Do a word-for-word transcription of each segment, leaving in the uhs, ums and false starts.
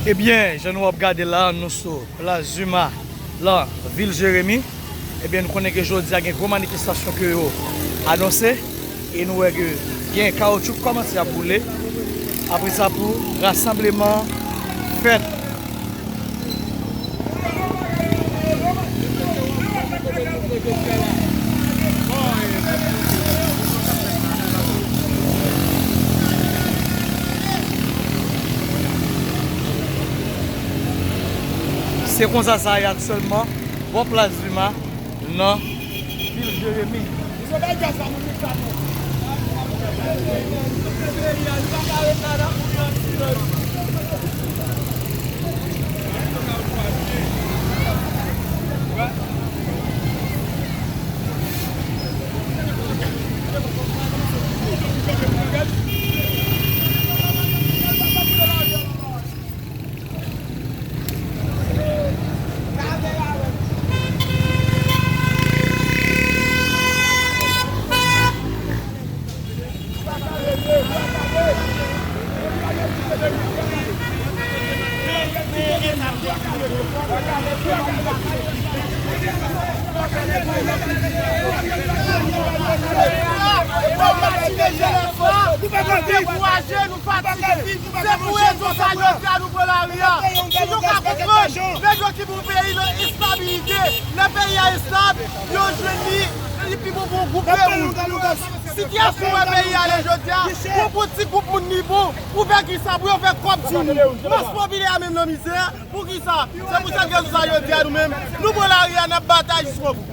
Ebyen, jan nou ap gade la, nou sou Plas Duma, lan vil Jeremi. Ebyen, nou konnen ke jodi a gen gwo manifestasyon ke yo anonse. E nou wè ke gen kawoutchou k kòmanse ap boule. Apre sa, pou rasanbleman fèt. Se konsa sa ye aktyèlman bò Plas Duma nan vil Jeremi. Nou dekouraje, nou fatige. Se pou rezon sa jodi a nou pran lari a. Si nou ka konprann, nèg yo ki pou peyi nan estabilite, lè peyi a estab, yo jwenn li, li pi bon pou gwoup peyi. Sitiyasyon wè peyi a ale jodi a, pou, pou ti gwoup moun li bon, pou fè kisa, pou yo fè kòb sou nou. Mas popilè a menm nan mizè, poukisa? Se pou sèt rezon sa jodi a nou menm, nou pran lari a, n ap batay jiskobou.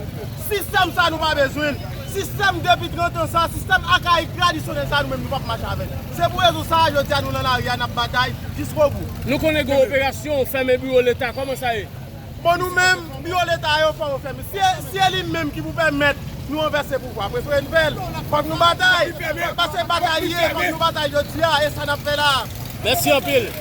Sistèm sa nou pa bezwen l. Sistèm depi trant an sa, sistèm akayik tradisyonèl sa nou menm nou p ap mache avè l. Se pou rezon sa jodi a nou nan lari a, n ap batay jiskobou. Nou konnen gen operasyon, fèmen biwo Leta, kòman sa ye? Bon, nou menm, biwo Leta yo fò yo fèmen. Si, si e li menm ki pou pèmèt nou ranvèse pouvwa, prefere n fè l. Fòk nou batay. Paske batay li ye, fòk nou batay jodi a, e sa n ap fè la. Mèsi anpil.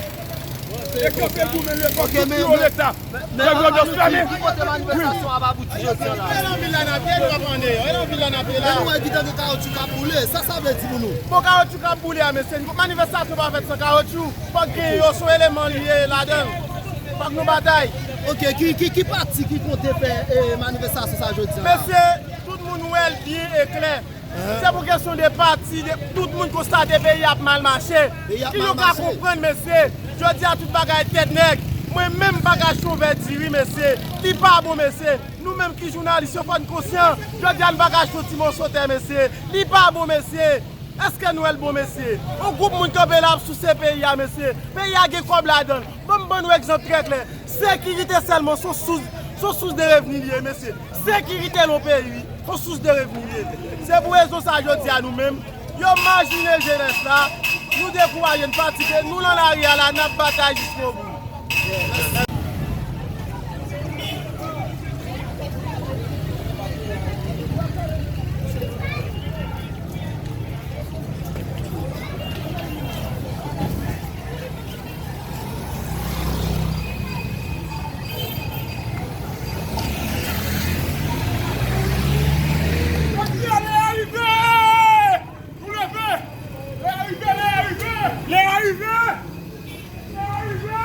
E kanpe goumen, fòk tout biwo Leta. Fè gwo dòs fèmen. Ki kote manifestasyon ap abouti jodi a la? E nan vil la n ap ye, nou ap andeyò. E nan vil la n ap ye la. E nou wè gentan gen kawotchou k ap boule. Sa sa vle di pou nou? Bon, kawotchou k ap boule a, mesye, manifestasyon pa fèt san kawotchou. Fòk gen yo, se yon eleman li ye ladan l. Fòk nou batay. Ok, ki, ki, ki pati ki konte fè, eh, manifestasyon sa jodi a la? Mesye, tout moun wè l byen e klè. Se pou kesyon de pati, de, tout moun konstate peyi ap mal mache. Ki nou ka konprann, mesye? Jodi a tout bagay tèt nèg. Mwen menm bagay chovè diri, mesye. Li pa bon, mesye. Nou menm ki jounalis yo fò n konsyan. Jodi a n bagay cho ti mòso tè, mesye. Li pa bon, mesye. Èske nou wè l bon, mesye? Yon gwoup moun kanpe la ap souse peyi a, mesye. Peyi a gen kòb ladan l. Ban m ban nou egzanp trè klè. Sekirite sèlman se yon sous, se yon sous de revni li ye, mesye. Sekirite nan yon peyi, se yon sous de revni li ye. Se pou rezon sa jodi a nou menm, yo majine jenès la, nou dekouraje, n fatige, nou nan lari a la, n ap batay jiskobou. Lè a rive! Nou leve! Lè a rive, lè a rive! Lè a rive! Lè a rive!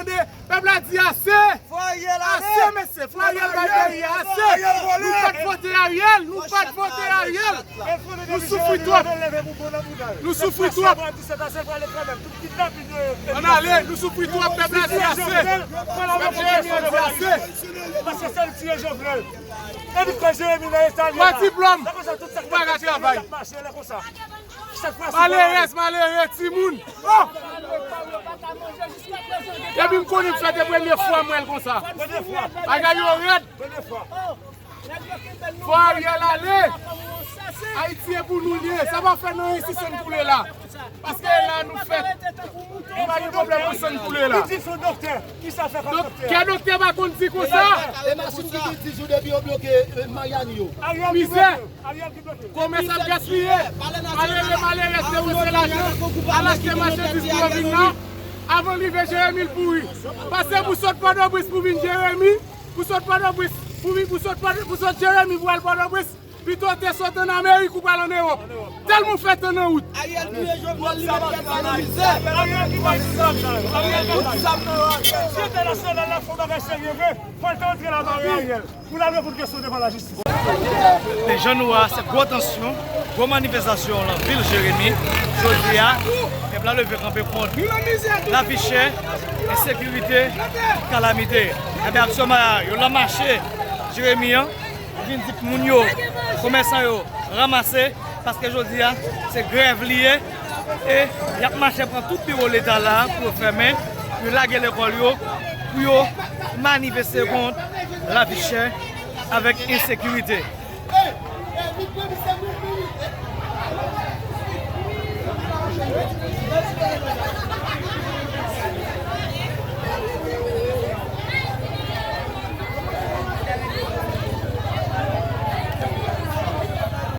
Pèp la di ase! Ase, mesye! Fò Ariel bay peyi a ase! Nou pa t vote Ariel! Nou pa t vote Ariel! Nou soufri twòp! Nou soufri twòp! Ann ale! Nou soufri twòp! Pèp la di ase! Pèp Jeremi an di ase! Paske se l ki tiye Jovenel. Epi kòz Jeremi nan eta l ye la. Ou pa diplòm, ou pa ka travay. Malerèz, malere, timoun. Oh! Depi m konnen m fèt, se premye fwa m wè l konsa. Bagay yo rèd. Fò Ariel ale. Ayiti e pou nou l ye. Sa pa fè nan ensi san koule la. Paske la nou fèt. Nou pa gen pwoblèm pou san koule la. Li di sou doktè. Kisa fè kòm doktè? Kè doktè pa konn di konsa. E machin ki gen dis jou depi yo bloke, eh, Maryani yo. Mizè. Komès ap gaspiye. Malere, malerèz depanse lajan. Al achte machandiz pou yo vin la. Avan l rive Jeremi, l pouri. Pase pou sot Pòtoprens pou vin Jeremi. Pou sot Pòtoprens, pou vin, pou sot Pòtoprens, pou sot Jeremi pou al Pòtoprens. Pito w te sot ann Amerik ou pral ann Ewòp. Tèlman w fè tan nan wout. Ariel touye Jovenel, li met pèp la nan mizè. Ariel ki bay zam nan yo. Ariel ki bay zam nan yo. Si entènasyonal la fè yon bagay serye vre, fò l te antre la mare Ariel. Pou l al reponn kesyon devan lajistis. Men jan nou wè a, se gwo tansyon, gwo manifestasyon nan vil Jeremi. Jodi a, pèp la leve kanpe kont lavi chè, ensekirite, kalamite. Ebyen, aktyèlman, yo nan mache Jeremi an. Vin di moun yo, komèsan yo, ranmase, paske jodi a, se grèv li ye, e y ap mache pran tout biwo Leta la pou yo fèmen, pou yo lage lekòl yo, pou yo manifeste kont lavi chè avèk ensekirite.